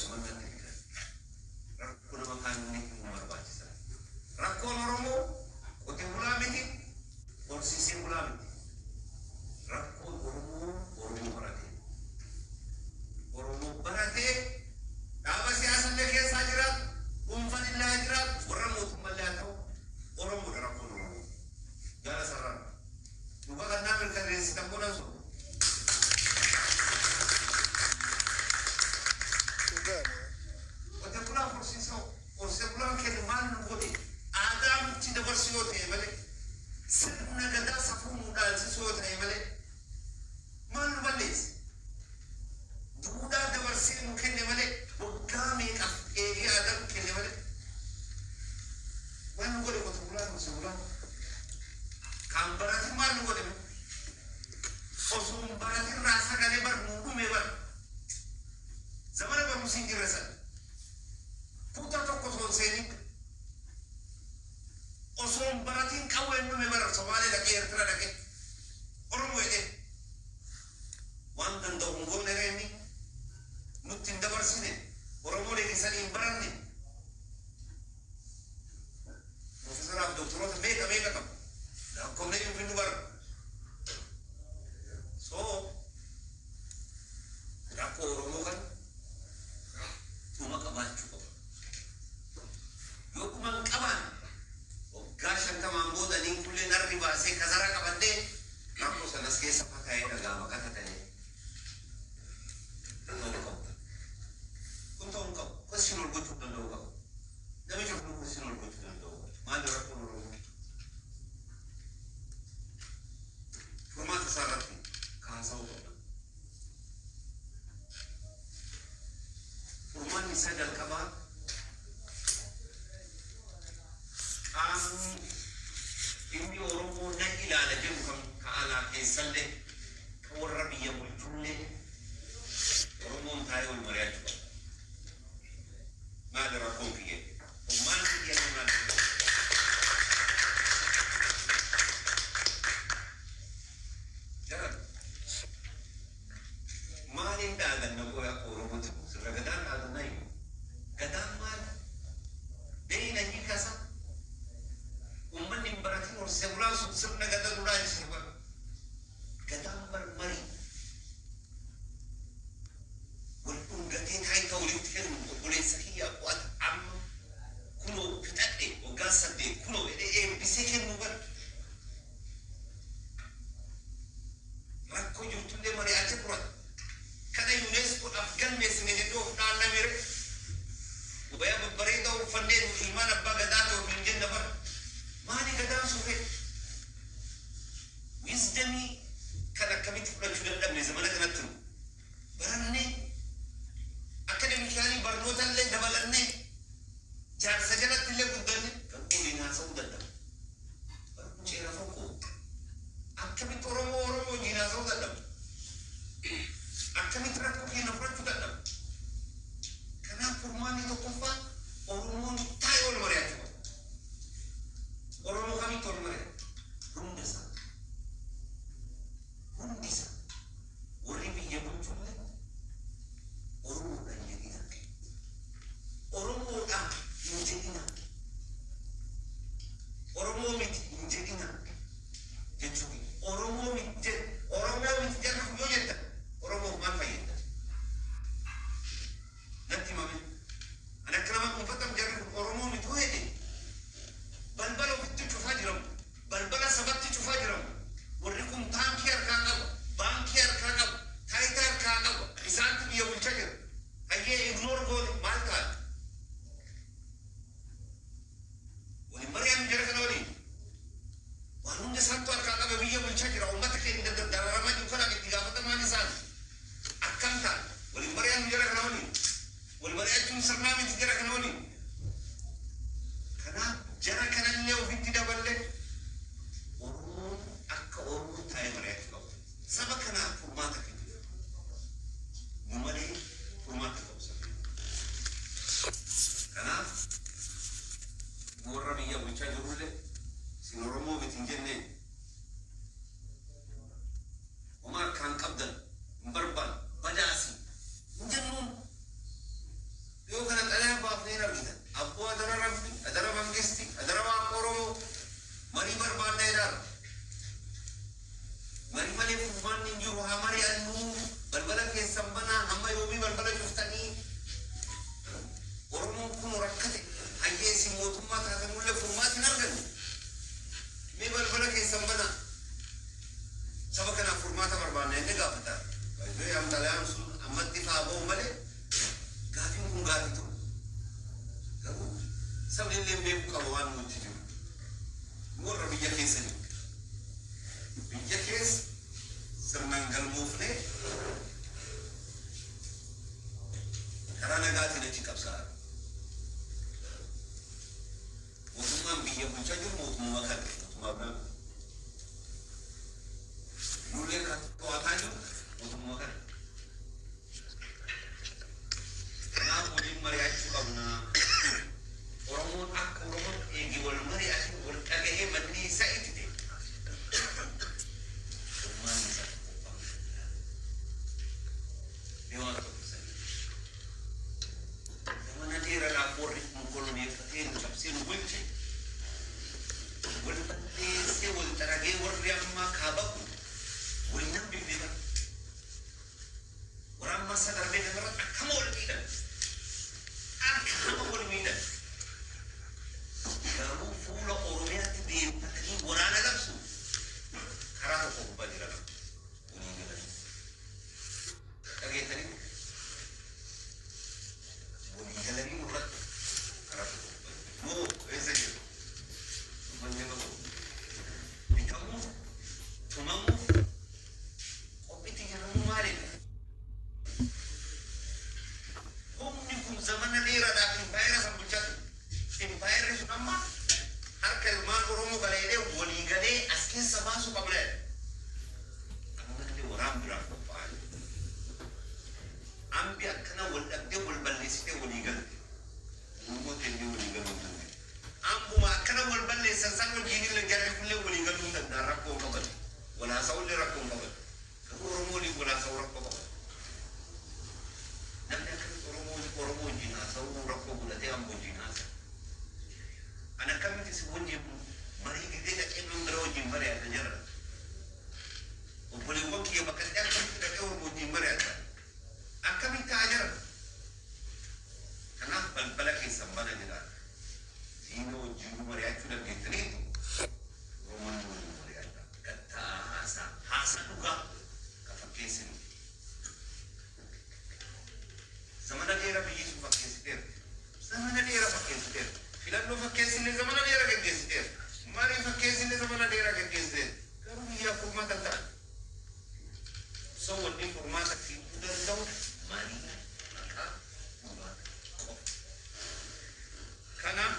Jaarsummaa natti fidan. Rakkoo nama kaanii hin barbaachisan. Rakkoon Oromoo qotee bulaa miti, horsiisee bulaa miti. Rakkoon Oromoo Oromoo baratee. Oromoo baratee dhaaba siyaasallee keessaa jiraatu, dhuunfaan illee haa jiraatu, warra mootummaallee haa ta'u, Oromoodha rakkoon Oromoo. Jaala sarara. Dhuga kannaa mirkaneessitan godhan sun. Qotee bulaan horsiisee horsiisee bulaan kennu maal nu godhe? Aadaa nutti dabarsu yoo ta'e malee, sirna gadaa safuu nu dhaalchisu yoo ta'e malee, maal nu balleesse? Duudhaa dabarsee nu kenne malee, waggaa meeqaaf eegee aadaa nu kenne malee, maal nu godhe qote bulaan horsiisee bulaan? Kan baratin maal nu godhe? Osoo hin baratin raasaa galee bar nu dhume bar. Zamana barumsi hin jirre sana. Kutaa tokko osoo hin seenin osoo hin baratin qawween dhume bara Somaalee dhaqee, Eertira dhaqee, Oromoo jedhee waan danda'u hin goone. Inni nutti hin dabarsine. Oromoo leellisanii hin baranne. Profeesaraaf doktoroota meeqa meeqa qabu, lakkoofne hin finnu bara. So rakkoo Oromoo kan dhuma qabaachuu qaba. Yoo dhuma hin qabaanne, waggaa 50n booda niin kullee narri baasee kasara qabadhee rakkoo sanas keessa fataa'ee dhagaa baqata ta'ee ta'uu qabu. Kun ta'uu hin qabu. Question ol gochuu danda'uu qaba. Namichi kun question ol gochuu danda'u qaba. Maali rakkoon Oromoo? Furmaata isaa irratti kaasa'uu qabna. Furmaanni isaa jalqabaa, qaamni dhimmi Oromoo na ilaala jedhu kam, ka alaa keessallee, ka warra biyya bulchullee, Oromoon taa'ee wal mari'achuu qaba. Maali rakkoon kiyya? Furmaanni kiyya maali? Jaran maaliin dhaadanna? Qoya akka Oromootti sirna gadaan dhaadannaa himu. Gadaan maali? Beeyna hiikasa. Uummanni hin baratin horsee bulaan sun sirna gadaa duraa ibsine bara. Gadaan barmarii. Wal dhungatee taayitaa walitti kennu, obboleessa kiyya qo'ata amma kunoo fixadhe waggaa 8 kunoo jedhee eebbisee kennu bara. Rakkoo jirtullee mari'atee furata. Kana UNESCOdhaaf galmeessine jennee of dhaannamire. Waya babbareedaa uffannee nu ilmaan abbaa gadaa ta'e ofiin jenna bara. Maali gadaan sun fedhe? Wisdomii kan akkamitti fudhachuu dadhabne zamana kanatti nu? Barannee, academically barnoota illee dabalannee, jaarsa jalatti illee guddanne, garuu waliin haasa'uu dadhabne. Bara kun ceera fokkoo. Akkamitti Oromoo Oromoo wajjin haasa'uu dadhabne? Akkamitti rakkoo keenya furachuu dadhabne? Kanaaf furmaanni tokkoffaan Oromoon taa'ee wal mari'achuu qaba. Oromoo kamitti wal mari'ata? Hunda isaa. Hundi isaa. Warri biyya bulchullee Oromoodhaan jedhina. Oromoodhaan hin jedhina. Oromoo miti hin jedhina jechuun Oromoo miti jedhu, Oromoo miti jarri kun yoo jettan, Oromoof maal fayyada? Natti himame. Ani akka nama dhuunfatam jarri kun Oromoo miti yoo jedhe, balbala ofitti cufaa jiramu. Balbala sabatti cufaa jiramu. Warri kun taankii harkaa qaba, baankii harkaa qaba, taayitaa harkaa qaba. Isaantu biyya bulchaa jira. Hayyee, ignore goone maal ta'a? Waliin mari'annu jara kana waliin. Waan hunda isaantu harkaa qaba, biyya bulchaa jira. Uummata keenya dararamaa jiru kanaaf itti gaafatamaan isaan. Akkam ta'a? Waliin mari'annu jara kana waliin. Wal mari'achuun sirnaa miti jara kana waliin. Kanaaf jara kanallee ofitti daballe Oromoon akka Oromoo taa'ee mari'achuu qaba. Saba kanaaf furmaata kennu. Nu malee furmaata qabu sabni. Kanaaf warra biyya bulchaa jirullee isin Oromoo miti hin jenneen. Homaa harkaan qabdan hin barbaannu badaasi hin jennuun. qaba waan nuti jiru. Warra biyya keessa jiru. Biyya keessa sirnaan galmoofnee karaa nagaatiin achi qabsaa'aa. Mootummaan biyya bulchaa jiru mootummaa kana, mootummaa biraa. Nullee kan to'ataa jiru mootummaa kana. Kanaaf waliin mari'achuu qabna. Oromoon akka Oromoon eegi wal mari'atu, wal dhagahee, manni isaa itti ta'e. Furmaanni isaa qophaa'uu danda'a. Mee waan tokko sanii. Zamana dheeraadhaaf warri nu koloneeffatee, nu cabsee, nu bulche, wal balleessee, wal xaragee, warri ammaa kaaba kun wal nan bibbiban. Waraan marsa darbee kanarratti akkama wal miidhan. Akkama wal miidhan. Garuu fuula Oromiyaatti deemfatanii waraana labsu karaa tokko gubbaa jira walii galanii. Dhageessanii walii galanii irratti karaa tokko gubbaa jira. Moo eessa jiru? Manneen tokko bitamuuf, tumamuuf qophiitti jedhamu maalidha? Humni kun zamana dheeraadhaaf impaayera san bulchaa ture. Impaayerri sun amma harka ilmaan Oromoo galeedhee walii galee as keessa baasuu qabna. Ammallee waraan biraaf qophaa'aa jiru. Ambi akkana wal dhabdee, wal balleessitee walii galte. Oromoo tennee walii galuu hin dandeenye. Ambuma akkana wal balleessan san wajjin illee jarri kunillee walii galuu hin danda'an, rakkoo hin qaban. Wal haasa'ullee rakkoo hin qaban. Garuu Oromoo waliin wal haasa'uu rakkoo qaban. Namni akkamitti Oromoo wajjin haasa'uu rakkoo godhatee Amboo wajjin haasa'a? Ani akkamitti isin wajjin marii gidee dhaqee nama bira wajjin mari'adha jara? Obboleewwan kiyya bakka itti akkamitti dhaqee Oromoo wajjin mari'adha? Akkamitti ta'a jara? Kanaaf balbala keessan bana jedhaa. Diina wajjin mari'achuu dandeettaniitu, Oromoon waliin mari'adha. Gattaa haasaa. Haasaa dhugaa ka fakkeessinu. Zamana dheeraa biyyi sun fakkeessiteera. Zamana dheeraa fakkeessiteera. Filannoo fakkeessine zamana dheeraa geggeessiteera. Marii fakkeessine zamana dheeraa geggeessiteera. Garuu biyyaaf furmaata hin ta'an. So wanni furmaata fiduu danda'u marii maqaa dhugaa qofa. Kanaaf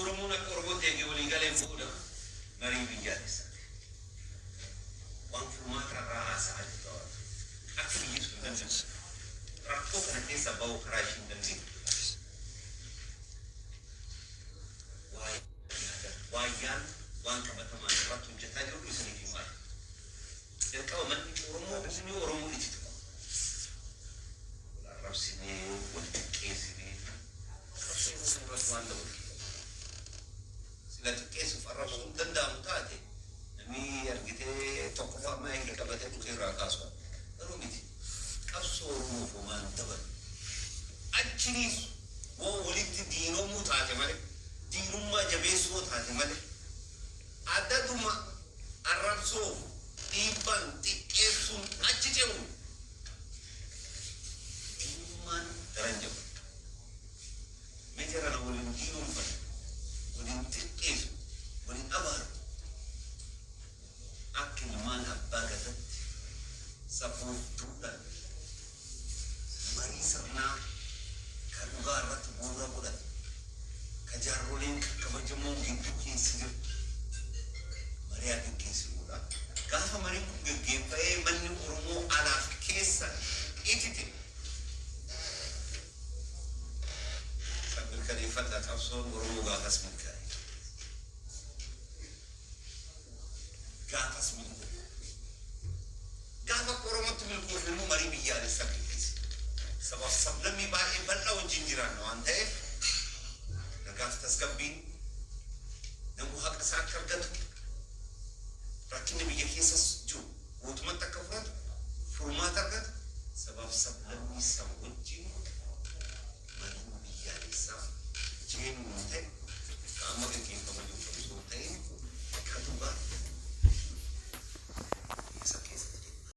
Oromoon akka Oromootti eegee walii galeen booda marii biyyaalessaati. Waan furmaata irraa haasa'aa jirtu akka biyyi sun danda'u. Rakkoo kana keessa ba'uu karaa ishiin dandeettu. Waayyaan waan qabatamaan irratti hojjetaa jiru isiniif himaa. Jalqaba manni Oromoo, humni Oromoo itti tuqa. Wal arrabsinee, wal xiqqeessinee qabsoo Oromoo irratti waan dabalu. Sila xiqqeessuuf arrabsuun danda'amu taate, namni argitee tokkoffaa maayikii qabatee dhukee irraa kaasu. Garuu miti. Qabsoo Oromoof homaan dabalu. Achiniis woo walitti diinomuu taate malee, diinummaa jabeessuu taate malee, addaduma arrabsoof dhiibbaan xiqqeessuun achi ce'u diinummaan daran jabaata. Mee jarana waliin diinomfatu, waliin xiqqeessu, waliin abaaru. Akka ilmaan abbaa gadaatti safuuf duudhaan marii sirnaa kan dhugaa irratti bu'uura godhate, ka jaarroleen kabajamoon gidduu keessa jirtu marii haa geggeessinuudha. Gaafa mariin kun geggeeffamee manni Oromoo alaaf keessa itite, san mirkaneeffadha, qabsoon Oromoo gaafas milkaa'e.